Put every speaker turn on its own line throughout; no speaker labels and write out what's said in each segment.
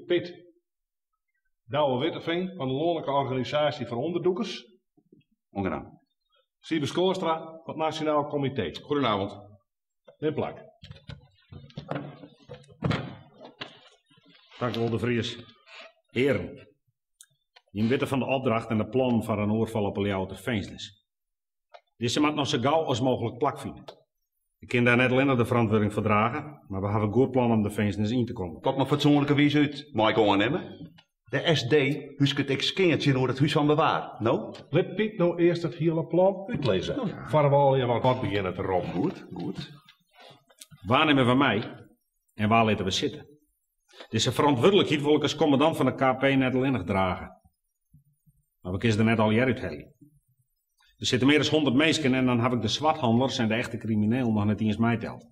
Pit. Douwe Witteveen fan de Lânlike Organisaasje foar Underdûkers.
Oangenaam.
Siebe Schoorstra fan it Nasjonaal Komitee.
Goedenavond.
Nim plak.
Tankewol De Vries. Hearen, jim witte fan de opdracht en de plannen foar in oerfal op 'e Ljouwerter finzenis. Dizze moat noch sa gau as mooglik plakfine. Ik kin dêr net allinnich de ferantwurding foar drage, mar we hawwe goed plan om de finzenis yn te kommen.
Wat mei fatsoenlike wize út, mei ik oannimme? De SD húsket ek skean tsjinoer it Hús fan Bewaar, no?
Lit Piet no earst it hiele plan útlizze, foar we allegear wat begjinne te roppen.
Goed, goed.
Wa nimme we mei en wa litte we sitte? Dizze ferantwurdlikheid wol ik as kommandant fan de KP net allinnich drage. Mar we kinne se der net allegear úthelje. Der sitte mear as 100 minsken en dan haw ik de swarthannelers en de echte kriminelen noch net iens meiteld.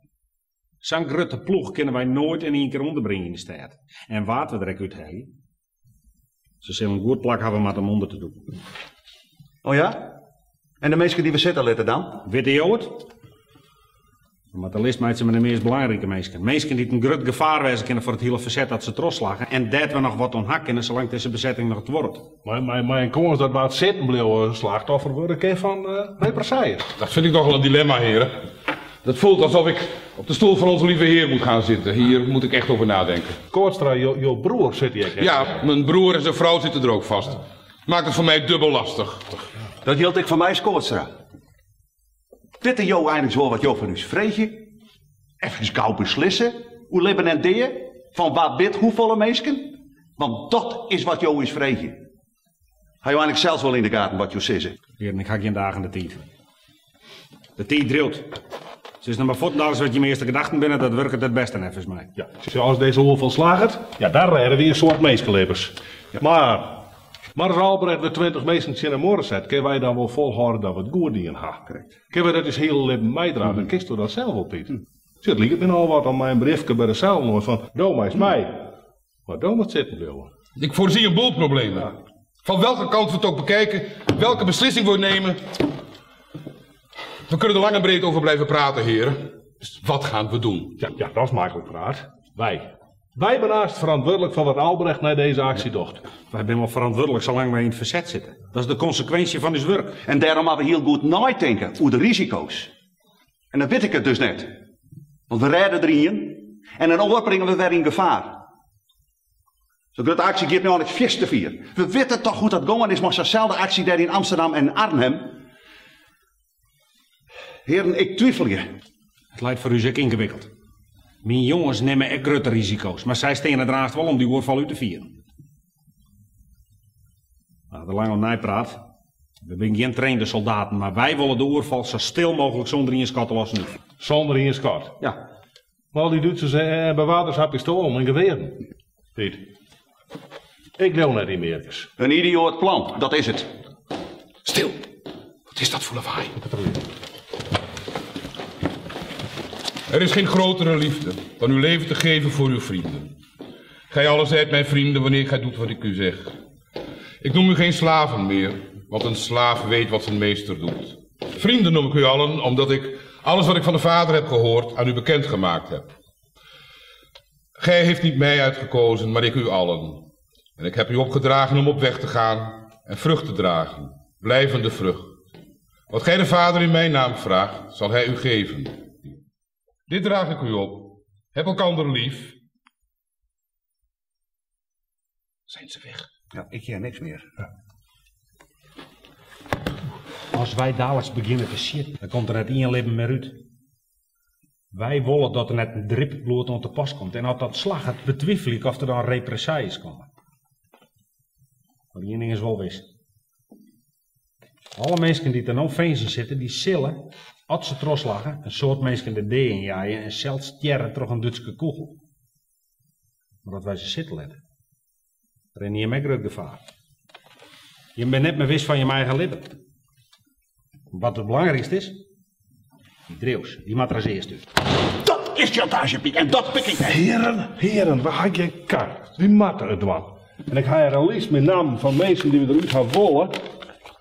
Sa'n grutte ploech kinne wy noait yn ien kear ûnderbringe yn de stêd. En wa't we der ek úthelje, se sille in goed plak hawwe moatte om ûnder te dûken.
Oh ja? En de minsken dy't we sitte litte dan?
Witte jo it? We moatte in list meitsje mei de meast belangrike minsken. Minsken dy't in grut gefaar wêze kinne foar it hiele ferset as se trochslagge en dêr't we noch wat oan ha kinne salang't dizze besetting noch duorret.
Mei in kâns dat wa't sitten bliuwe slachtoffer wurde kin fan represailles.
Dat vind ik nogal een dilemma, heren. Dat voelt alsof ik op de stoel van onze lieve heer moet gaan zitten. Hier moet ik echt over nadenken.
Kootstra, jo broer sit hjir ek.
Ja, mijn broer en zijn vrouw zitten er ook vast. Maakt het voor mij dubbel lastig.
Dat jildt ek foar my, Kootstra. Witte jo einliks wol wat jo fan ús freegje? Efkes gau beslisse oer libben en dea fan wa wit hoefolle minsken? Want dat is wat jo ús freegje. Ha jo einliks sels wol yn de gaten wat jo sizze?
Hearen, ik ha gjin dagen de tiid. De tiid driuwt. Sis no mar fuortendaliks wat jim earste gedachten binne, dat wurket it bêste neffens my.
Ja, as dizze oerfal slagget, ja, dan rêde wy in soad minskelibbens. Mar, mar as Albrecht wer 20 minsken tsjin de muorre set, kinne wy dan wol folhâlde dat we it goed dien ha? Kinne wy dat ús hiele libben meidrage? Kinsto dat sels wol, Piet? Sjoch, it liket my nochal wat om mei in briefke by de sel oan fan do meist mei, mar do moatst sitten bliuwe.
Ik voorzie een boel problemen. Van welke kant we het ook bekijken, welke beslissing we nemen. We kunnen er lang en breed over blijven praten, heren. Dus wat gaan we doen?
Ja, ja, dat is maklik praat. Wy. Wy binne aanst ferantwurdlik foar wat Albrecht nei dizze aksje docht.
Wy binne wol ferantwurdlik salang't wy yn it ferset sitte. Dat is de konsekwinsje fan ús wurk.
En dêrom moatte we hiel goed neitinke oer de risiko's. En dan wit ik it dus net. Want we rêde der ien en in oar bringe we wer yn gefaar. Sa'n grutte aksje giet my einliks fierste fier. We witte toch hoe't dat gongen is mei sa'n selde aksje dêr yn Amsterdam en Arnhem. Hearen, ik twifelje.
It leit foar ús ek yngewikkeld. Myn jonges nimme ek grutte risiko's, mar sy steane der aanst wol om dy oerfal út te fieren. We hawwe der lang oer neipraat. We binne gjin trainde soldaten, mar wy wolle de oerfal sa stil mooglik sûnder ien skot te lossen útfiere.
Sûnder ien skot?
Ja.
Mar al dy Dútsers en bewarders ha pistoalen en gewearen. Piet, ik leau net yn mearkes.
In idioat plan, dat is it.
Stil! Wat is dat voor lawaai? Er is geen grotere liefde dan uw leven te geven voor uw vrienden. Gij allen zijt mijn vrienden wanneer gij doet wat ik u zeg. Ik noem u geen slaven meer, want een slaaf weet wat zijn meester doet. Vrienden noem ik u allen, omdat ik alles wat ik van de Vader heb gehoord aan u bekendgemaakt heb. Gij heeft niet mij uitgekozen, maar ik u allen. En ik heb u opgedragen om op weg te gaan en vrucht te dragen, blijvende vrucht. Wat gij de Vader in mijn naam vraagt, zal hij u geven. Dit draag ik u op. Heb elkander lief. Zijn ze weg?
Ja, ik hear niks mear.
As wy daliks begjinne te sjitten, dan komt der net ien libben mear út. Wy wolle dat der net in drip bloed oan te pas komt en as dat slagget, betwifelje ik oft der dan represailles komme. Mar ien ding is wol wis. Alle minsken dy't der no finzen sitte, dy sille, as se trochslagge, in soad minsken de dea ynjeie en sels stjerre troch in Dútske kûgel. Mar as wy se sitte litte, rinne jim ek grut gefaar. Jim binne net mear wis fan jim eigen libben. Wat it belangrykst is, dy Dreeuws, dy moat der as earste út.
Dat is sjantaazje, Piet, en dat pik ik net.
Hearen, hearen, we ha gjin kar. Wy moatte it dwaan. En ik ha hjir in list mei nammen fan minsken dy't we derút ha wolle.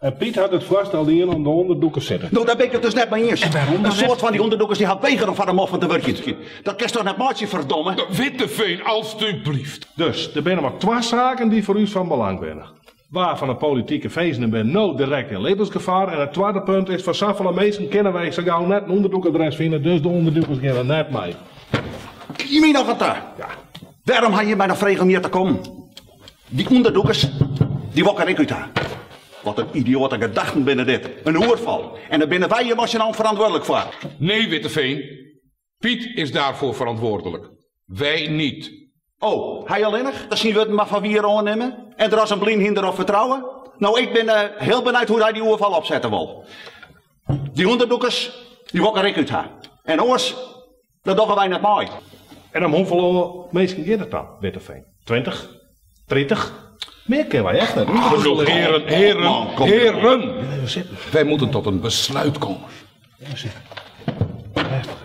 En Piet hat it foarstel dien om de ûnderdûkers sitte.
No, dêr bin ik it dus net mei iens.
En wêrom dan
In
net?
soad fan dy ûnderdûkers dy ha wegere om foar de moffen te wurkjen. Dat kinst toch net meitsje, ferdomme?
Witteveen, alstublieft.
Dus, der binne mar twa saken dy't foar ús fan belang binne. Wa fan de politike finzenen binne no direkt yn libbensgefaar en it twadde punt is, foar safolle minsken kinne wy sa gau net in ûnderdûkadres fine, dus de ûnderdûkers geane net mei.
Gie my noch wat ta.
Ja.
Wêrom ha jim my noch frege om hjir te kommen? Dy ûnderdûkers, dy wol ik der ek út ha. Wat in idioate gedachten binne dit. In oerfal. En dêr binne wy emosjonaal ferantwurdlik foar.
Nee, Witteveen. Piet is daarvoor verantwoordelijk. Wij niet.
Oh, hy allinnich? Dat syn wurden mar foar wier oannimme? En der as in blyn hynder op fertrouwe? No, ik bin hiel benijd hoe't hy dy oerfal opsette wol. Dy ûnderdûkers, dy wol ik der ek út ha. En oars, dat dogge wy net mei.
En om hoefolle minsken giet it dan, Witteveen? 20? 30? Mear kinne wy echt net.
Genoeg, heren, heren,
Man, kom.
heren.
Even sitten.
Wij moeten tot een besluit komen.
Even sitten. Rêstich.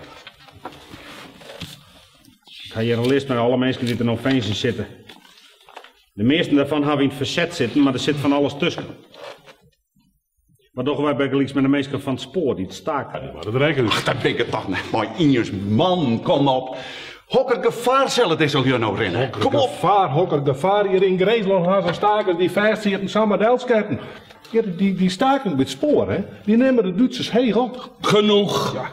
Ik ha hjir in list mei alle minsken dy't der no finzen sitte. De measten dêrfan hawwe yn it ferset sitten, mar der sit fan alles tusken. Wat dogge wy bygelyks mei de minsken fan it spoar dy't staakt hawwe?
Mar dat rekke út.
Ach, dêr bin ik it toch net mei iens, man, kom op. Hokker gefaar sille dizze lju no rinne? Kom op.
Gefaar, hokker gefaar. Hjir yn Grinslân ha se stakers dy't fêstsieten samar delsketten. Ja, dy, dy staking by it spoar, hè, dy nimme de Dútsers heech op.
Genoeg.
Ja.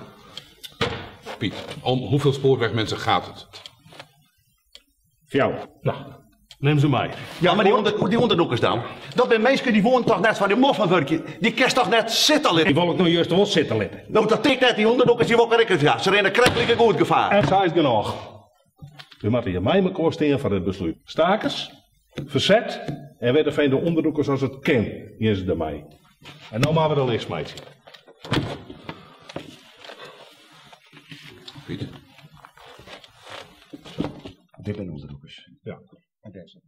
Piet, om hoeveel spoorwegmensen gaat het?
Fjouwer.
Nou, nim se mei.
Ja, mar dy ûnderdûkers dan? Dat binne minsken dy woene toch net foar dy moffen wurkje? Dy kinst toch net sitte litte?
Dy wol ik no just wol sitte litte.
No, dat tikt net. Dy ûnderdûkers dy wol ik der ek út ha. Se rinne krekt like goed gefaar.
En sa is genôch. We moatte hjir mei mekoar stean foar dit beslút. Stakers, ferset en Witteveen de ûnderdûkers as it kin, gean se dermei. En no moatte we de list meitsje.
Piet.
Dit binne ûnderdûkers.
Ja.
En dêr sit.